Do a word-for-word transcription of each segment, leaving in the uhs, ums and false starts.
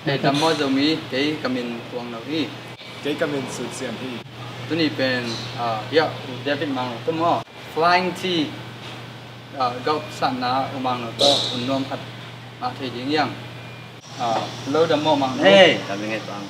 Hei, dam maw Zomi, kei ka min Tuang Lo hi. Kei ka min Sut Sian hi. Tuni pen, ah, hiah U David Mang Lo tawh maw, Flying T, ah, gawp satna U Mang Lo tawh hun nuam khat ngah thei ding hiang. Ah, lo dam maw Mang Lo? Hei, dam ing e Tuang.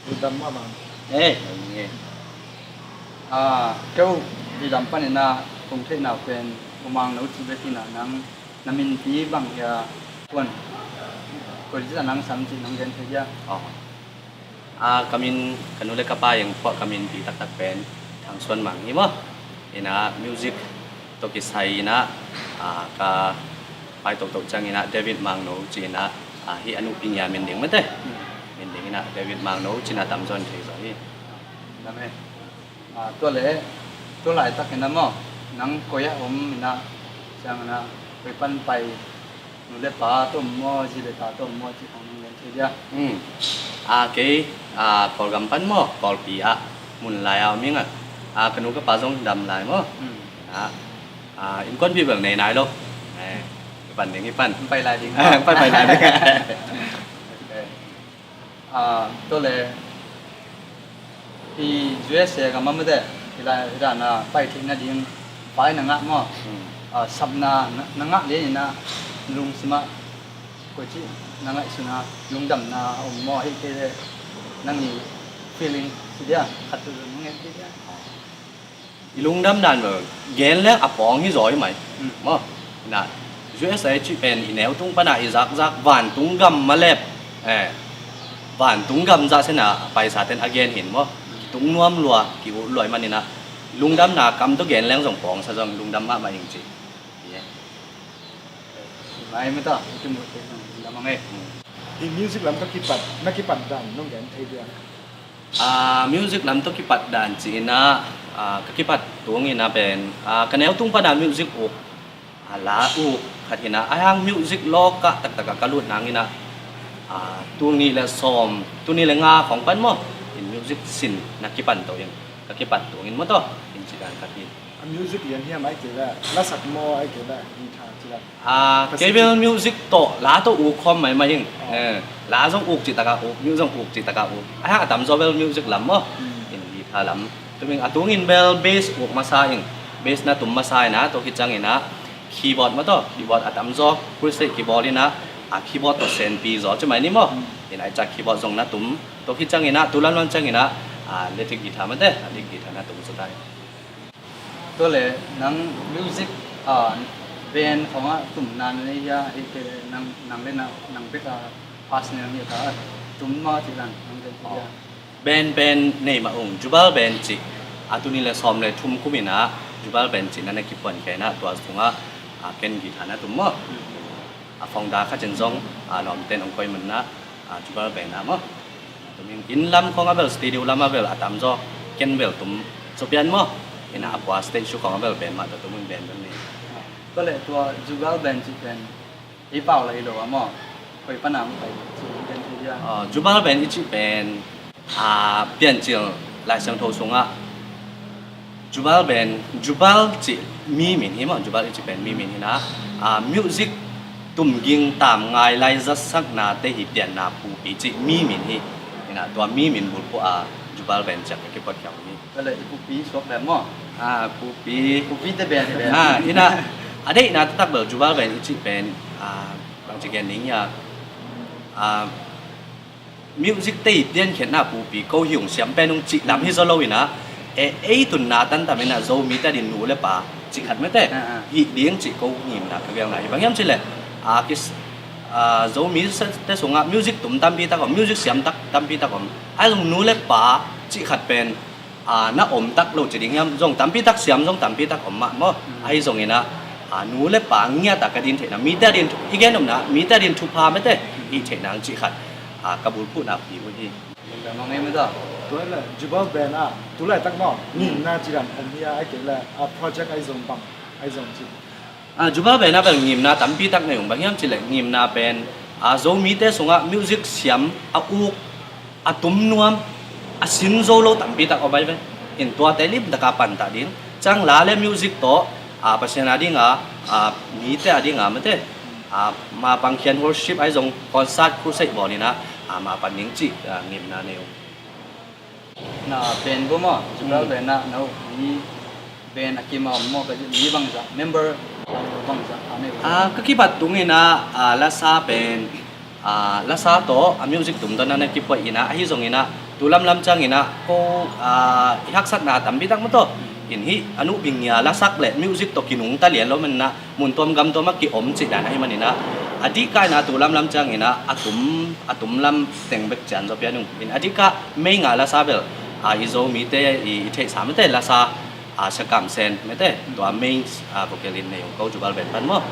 Lo dam maw Mang Lo? Hei, dam ing e. Ah, keu hi lam panin ah kong theihna uh pen U Mang Lo cih bek hi-in ah nang na minpi bang hia, kuan, koi cih a nang sam cih nong gen thei dia? Oh. Ah, ka min, ka nu le ka pa in phuah ka minpi taktak pen Thang Suan Mang hi maw. In ah music tawh kisai in ah, ah, ka pai tohtoh ciangin ah David Mang Lo ci-in ah, ah, hih a nupi nia min ding mate. Hmm. Min ding in ah David Mang Lo ci-in ah tamzaw in thei zaw hi. Dam e. Ah, tua leh, tua laitakin ah maw, nang koi ah om in ah, ciangin ah, koi pan pai, nu le pa tawh om maw, zi le ta tawh om maw, cih khawng nong gen thei dia? Hmm. Ah, kei, ah, Kawlgam pan maw, Kawlpi ah mun lai a om ing ah, ah, ka nu ka pa zong dam lai maw. Hmm. Ah, ah, innkuanpih bel nei nai lo. Eh, pan ding hi pan. Pai lai ding. Ah, pai, pai lai ding. Ok. Ah, tua leh, i U S A gam ah mate, i lai, i dan a pai theih nading pai na ngah maw? Hmm. Ah, sapna na, na ngah lian in ah, lungsim ah koi cih na ngaihsun a, lungdamna om maw, ahih kei leh nang i feeling ci dia, khat tu nong gen ci dia. I lungdam dan bel gen leng a pawng hi zaw hi mai. Mm. Maw, na, U S A cih pen i neu tung pan a i zakzak vantung gam malep, eh, vantung gam zah sen a paisa ten a gen hi-in maw, kitung nuam lua, ki-ut lua ahih manin ah lungdamna kam tawh gen leng zong pawngsa zong lungdam mahmah ing ci. Yeah. Mai mata, itu mu te lungdam ang eh. Mm. I music lam tawh kipat, na kipat dan nong gen thei dia? Ah, music lam tawh kipat dan ci-in ah, ah, ka kipat tung in ah pen, ah, ka neu tung pan a music uk, ah, la uk khat hi-in ah, ahi hang music lawkah taktak ah ka lut nang in ah, ah, tul nih le sawm, tul nih le nga khawng pan maw, in music sin na kipan to in, ka kipat tung in maw taw, in ci dan khat hi. A music lian hiam, ahih kei leh lasak maw, ahih kei leh guitar ci la? Ah, kei bel music tawh, la tawh uk khawm maimai ing. Oh. Eh, la zong uk cih tak a uk, music zong uk cih tak a uk. Ahi hang a tamzaw bel music lam maw. Hmm. In guitar lam. Tum ing, a tungin bel bass uk masa ing. Bass na tum masa in ah, tua khit ciangin ah keyboard maw taw, keyboard a tamzaw, crusade keyboard in ah, a keyboard tawh senpi zaw ci mai ni maw. Hmm. In ah i cak keyboard zong na tum. Tua khit ciangin ah, tu lanlan ciangin ah, ah, electric guitar mate, electric guitar na tum zaw ta hi. Tua leh nang music, ah, band khawng ah tumna na nei hia, ahih kei leh nang, nang le nang, nang bek a personal ni a ta tum maw cih dan nang gen hia? Band, band nei mah ung, Jubal Band cih, a tul nih le sawm le thum kum in ah Jubal Band cih na na kiphuan khia in ah, tua sungah, ah, ken guitar na tum maw. A founder khat in zong, ah, lawmten hong koih man in ah, ah, Jubal Band ah maw. Tum ing, inn lam khawng ah bel, studio lam ah bel a tamzaw ken bel tum zaw pian maw. In ah a pua stage show khawng ah bel band mah tawh tum in, band bel nei. Tua leh tua Jubal Band cih pen ei pau lah hi lo a maw. Koi pan a om pai cih pen ci dia? Ah, Jubal Band i cih pen, ah, Piancil Lai Siangtho sungah Jubal Band, Jubal cih mi min hi maw, Jubal i cih pen mi min hi in ah, ah, music tumging tamngai lai zatsaknate hi pianna pupi cih mi min hi. In ah tua mi min bulphuh a Jubal Band ci-a ka kiphuat khia uh hi. Tua leh i pupi suak dan maw? Ah, pupi. Pupite band, band. Ah, in ah a deihna taktak bel Jubal Band i cih pen, ah, bangci gen ding hia, ah, music te i piankhiatna pupi ko hi ung, siam pen ung cih lam hi zaw lo in ah, e, ei tunna tantam in ah Zomite ading nu le pa cih khat mate, ah, ah, hih ding cih ko ngimna ka gelna hi. Bang hiam cih leh, ah, kis, ah, Zomite sungah music tum tampi tak om, music siam tak tampi tak om. Ahi zong nu le pa cih khat pen, ah, na om tak lo ci ding hiam, zong tampi tak siam, zong tampi tak om mah maw. Mm. Ahi zongin ah, ah, nu le pa ngiat a ka din theihna, mite ading thu-, i gen nopna, mite ading thupha mate, i theihna ang cih khat, ah, ka bulphuhna pi uh hi. Tua leh Jubal Band ah tu laitak maw, mm, ngimna ci dan om hia, ahih kei leh, ah, project ahi zong bang ahi zong ci? Ah, Jubal Band ah bel ngimna tampi tak nei ung, bang hiam cih leh ngimna pen, ah, Zomite sungah music siam, a uk, a tum nuam, a sin zo lo tampi tak om ahi ve. In tuate limtak a pantah ding, ciang la le music tawh, ah, Pasian ading a, ah, mite ading a mate, ah, mapang khian worship ahi zong, concert, crusade bawl in ah, a, mah pan ning cih, a, ngimna nei uh. Na band bawm a, Jubel band ah na uh mi band a kim a om maw, ka mi bangzah, member bangzah a nei uh? A, ka kibat tung in ah, a, lasa pen, a, lasa tawh a music tum tawh na na kipua in ah, ahi zong in ah tu lamlam ciang in ah ko, a, i haksatna tampi tak maw tawh. In hih a nuh bing nia lasak le music tawh kinungta lian lo man in ah mun tuam gam tuam a ki-om cih dan ahi man in ah, a dihkah in ah tu lamlam ciang in ah a tum, a tum lam teng bek cian zaw pia nung. In a dihkah mei nga lasa bel, a, i Zomite i, i theihsa mete lasa, a, Sia Kam Sen mete, tua mei, a, vocal in nei ung ko Jubel band pan maw.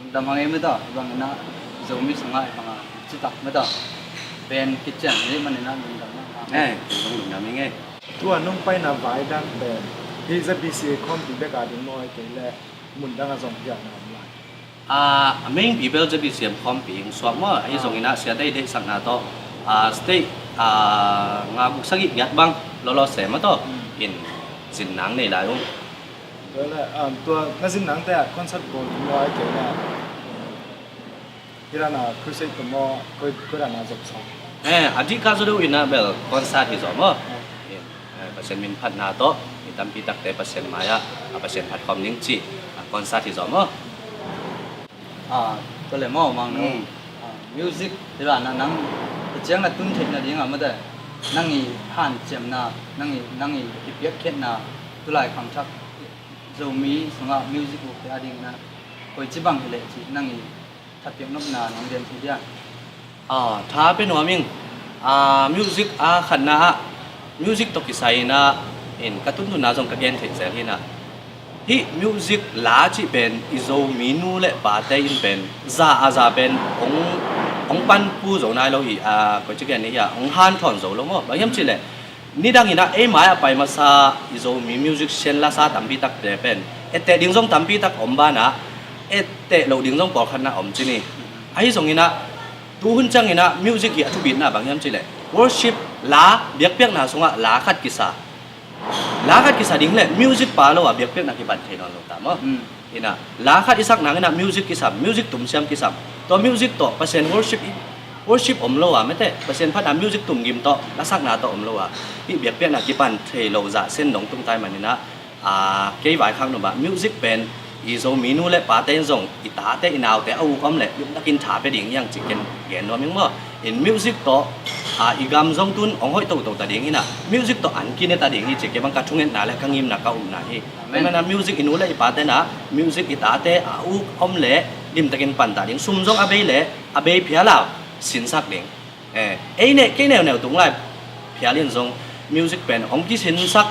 Lungdam hang ei mete, bang in ah Zomi sungah i bang a citak mete band kician hi man in ah lungdam hang ei. Eh, lungdam hang ei. Tua nong paina vai dan pen hih Z B C A khawmpi bek a ding maw, ahih kei leh mun dang a zong piakna om lai? A, a main pi bel Z B C M khawmpi hong suak maw, ahi zong in ah siate i deihsakna tawh, a, state, a, nga guk sagih giat bang lawlaw sem a tawh in zin nang nei lai ung. Tua le, um, tua na zin nangte ah concert bawl ding maw, ahih kei leh hih dan a crusade tum maw, koi, koi dan a zop sawm? Eh, a dihkah zaw deuh in ah bel concert hi zaw maw. Eh, Pasian min phatna tawh mi tampi takte Pasian mai-ah, a, Pasian phat khawm ning cih, a, concert hi zaw maw. A, tua le maw Mang No. A, music hih dan a nang a ciang na tun theih nading a mete, nang i hanciamna, nang i, nang i kipiakkhiatna, tulai khangthak Zomi sungah music ukte a ding in ah koici bang hi leh cih nang i thapiak nopna nong gen thei dia? A, tha pia nuam ing. A, music a khatna ah music tawh kisai in ah in ka tuntunna zong ka gen theih zel hi in ah, hih music la cih pen i Zomi nu le pate in pen za a za pen hong, hong panpih zo nai lo hi. A, koici gen ni hi a, hong hanthawn zo lo maw. Bang hiam cih leh nidang in ah ei mai a pai masa i Zomi musician lasa tampi takte pen etteh ding zong tampi tak om ban ah etteh loh ding zong pawlkhat na om ci ni. Ahi zong in ah tu hun ciang in ah music hi a thubitna bang hiam cih leh worship la, biakpiakna sungah la khat kisa, la khat kisa ding le music pa lo a biakpiakna kipan thei nawn lo ta maw. In ah la khat i sak nang in ah music kisam, music tumsiam kisam. Tua music tawh Pasian worship i, worship om lo a mete, Pasian phatna music tum gim tawh lasakna tawh om lo a hih biakpiakna kipan thei lo zah sen dong tung tai man in ah, a, kei vaikhak nop ah music pen i Zomi nu le pate in zong i tate i naute a uk om le limtakin tha pia ding hi hang cih ken gen nuam ing maw. In music tawh, a, i gam zong tun hong hoih toto ta ding hi in ah music tawh an kine ta ding hi cih kei bang ka thungetna le ka ngimna ka upna hi. Amen. Amen. A, music i nu le i pate in ah music i tate a uk om le limtakin pantah ding, sum zong a bei le a bei phial a sinsak ding. Eh, ei ne kei neuneu tung lai phial in zong music pen hong kisinsak,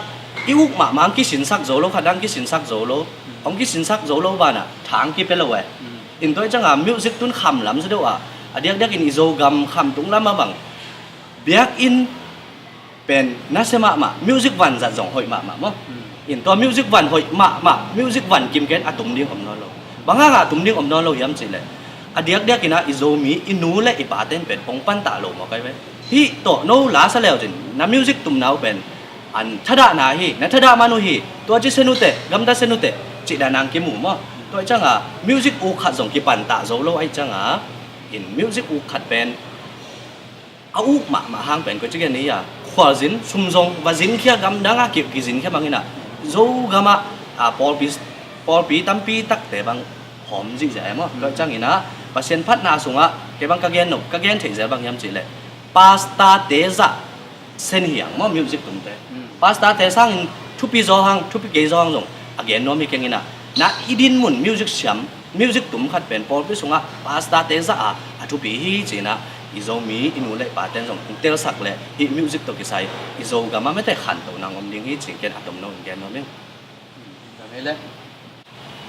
i uk mahmah hong kisinsak zo lo, khat dang kisinsak zo lo, hong kisinsak zo lo ban ah thang kipia lo eh. In tua i ciang a music tun kham lam zaw deuh a, a diakdiak in i Zogam khamtung lam a bang biakinn pen nasia mahmah, music van zat zong hoih mahmah maw. In tua music van hoih mahmah, music van kim ken a tum ding om nawn lo. Bang hang a tum ding om nawn lo hiam cih leh a diakdiak in ah i Zomi i nu le i pate in pen hong pantah lo maw kai ve. Hih tawh no la sa leu cin na music tumna uh pen an thadahna hi, na thadah man uh hi, tua ci sen uh teh, gamta sen uh teh cih dan nang kimu maw. Tua i ciang a music uk khat zong kipantah zo lo ahi ciang a, in music uk khat pen a uk mahmah hang pen koici gen ni a, khualzin, sum zong va zin khia, gamdang a ki, kizin khia bang in ah Zogam ah, a, pawlpi, pawlpi tampi takte bang hawm zihziah e maw. Tua ciang in ah Pasian phatna sungah kei bang ka gen nop, ka gen theih zel bang hiam cih leh pastor-te zah sen hi hang maw music tumte. Pastor-te sangin thupi zaw hang, thupi kei zaw hang zong a gen nuam hi keng in ah, na i din mun music siam, music tum khat pen pawlpi sungah pastor-te zah a a thupi hi ci in ah i Zomi i nu le i pate in zong hong telsak le hih music tawh kisai i Zogam a mete khanto nang om ding hi ci ken a tomno in gen nuam ing.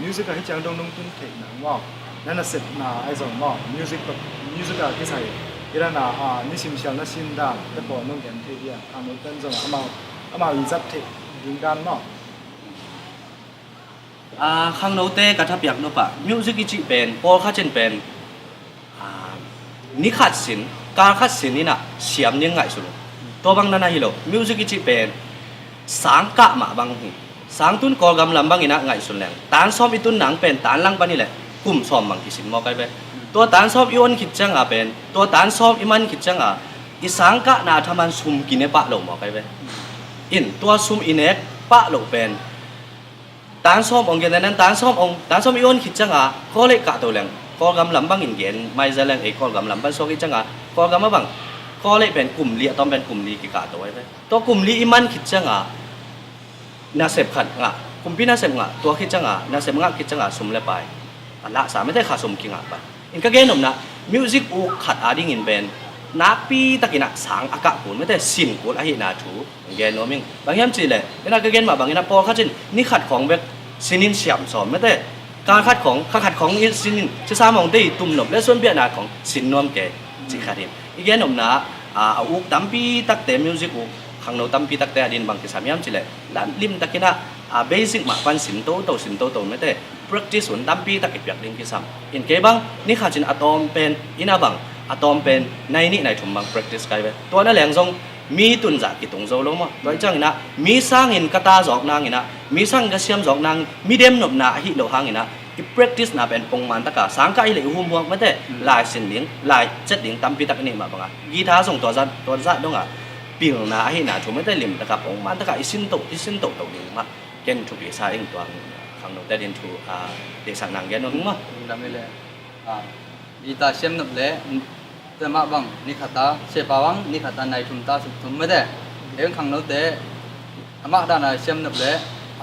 Music a hi ciang dong dong tun theih nang maw, na nasepna ahi zong maw, music tawh, music a kisai i dan a, a, nisim sial na sin dan te pawl nong gen thei dia, a, no ten zong amau, amau i zat theih ding dan maw. A, khangnote ka thapiak nop ah music i cih pen pawlkhat in pen, a, ni khat sin, kal khat sin in ah siam ding ngaihsun uh. Tua bang na na hi lo, music i cih pen sang kah mah bang hi. Sang tun Kawlgam lam bang in ah ngaihsun leng tan sawm i tun nang pen tan lang pan hi leh kum sawm bang kisin maw kai ve. Tua tan sawm i on khit cianga pen, tua tan sawm i man khit cianga i sangkahna thaman sum kine pah lo maw kai ve. In tua sum i nek pah lo pen tan sawm ong gen nan tan sawm ong tan sawm i on khit cianga Kawlei kahto leng Kawlgam lam bangin gen mai za leng ei Kawlgam lam ban suak i cianga Kawlgam a bang Kawlei pen kum li a tawm pen kum li kikahto ai ve. Tua kum li i man khit cianga nasep khat ngah, kumpi nasep ngah, tua khit cianga nasep ngah khit cianga sum le pai a lahsa mete kha sum kingah pai. In ka gen nopna music uk khat adingin pen nakpi takin a sang a kah kul mete sin kul ahihna thu gen nuam ing. Bang hiam cihleh ina ka gen mah bangin a pawlkhat in ni khat khawng bek sinin siam sawm mete kha khat khawng kha khat khawng i sinin cisa mawngte i tum nop le suanpiahna khawng sin nuam ke ci khat in i gen nopna a uk tampi takte music uk khangno tampi takte adin bang kisam hiam cihleh limtakin a basic mah pan sin toto sin toto mete practice hun tampi tak i piak ding kisam. In kei bang ni khat in a tawm pen ina bang a tawm pen nai nih nai thum bang practice kai ve. Tua na leng zong mi tunzah kitung zo lo maw. Tua i ciangin a mi sangin ka ta zawk nangin a mi sangin ka siam zawk nang mi dem nopna ahi lo hangin a i practice na pen pongman taka sangkah hileh i humhuak mete lai sin ding lai cet ding tampi tak i nih mah banga guitar zong tua zah tua zah donga pilna ahihna thu mete limtaka pongman taka i sin to i sin toto ding mah ken thupi sa ing tuang khangnote din thu a deihsak nang gen nuam ing maw? Lungdam i le guitar siam nop le tua mah bang ni khata sepa bang ni khata nai thum ta suk thum mete eng khangnote amah dana siam nop le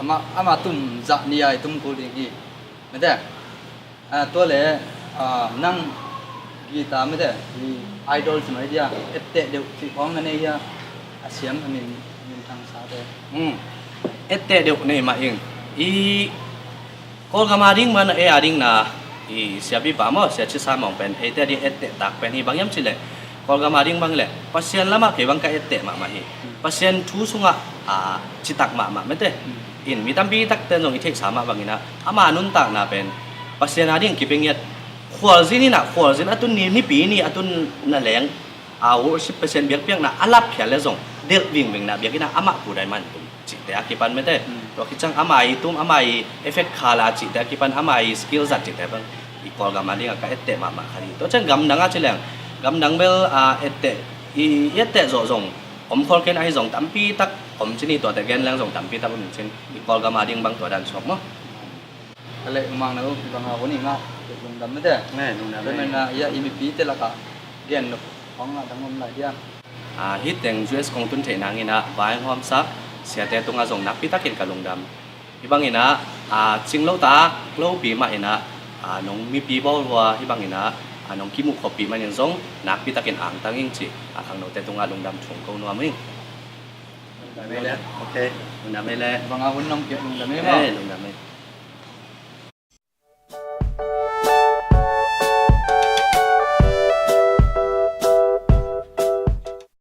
amah ama tum zah ni ai tum kul ding hi mete. Tua le nang guitar mete i idol si mai dia etteh deuh cih khawng na nei hia? A siam a min min thang sa te. Etteh deuh nei mah ing i Kawlgam ading man a e ading na i siapipa maw siaci sa mawng pen eite ading etteh tak pen hi bang hiam cihleh Kawlgam ading bang leh Pasian lamah kei bang ka etteh mahmah hi. Pasian thu sungah a citak mahmah mete in mi tampi takte zong i theihsa mah bangin a ama nuntakna pen Pasian ading kipengiat khualzin inah khualzin a tun ni nipi ni a tun na leng a worship Pasian biakpiakna a lapkhial le zong delh vingvingna biakinn ah amah kudai man tum cihte a kipan mete tua khicang ama i tum ama i effect khala cihte a kipan ama i skill zat cihte bang i Kawlgam ading a ka etteh mahmah kha hi. Tua ciang gamdang a ci leng gamdang bel a etteh i etteh zawh zong om khol ken ahi zong tampi tak om cin i tuate gen leng zong tampi tak om cin i Kawlgam ading bang tua dan suak maw? Ka leh umang na um i bang a hun i ngah lungdam mete. Lungdam mete. Mena ia i mipi te laka gen nop hong ngah dang om lai dia. Hih teng U S kong tun theih nangin ah vai hong hawmsak siate tungah zong nakpi takin ka lungdam. Hih bangin ah cing lo tak lopi mah in ah nong mipi bawl hua hih bangin ah nong kimuh khoppi manin zong nakpi takin angtang ing ci a khangnote tungah lungdam thung ko nuam ing. Lungdam ei le. Ok. Lungdam ei le. Bang a hun nong piak lungdam ei. Lungdam ei.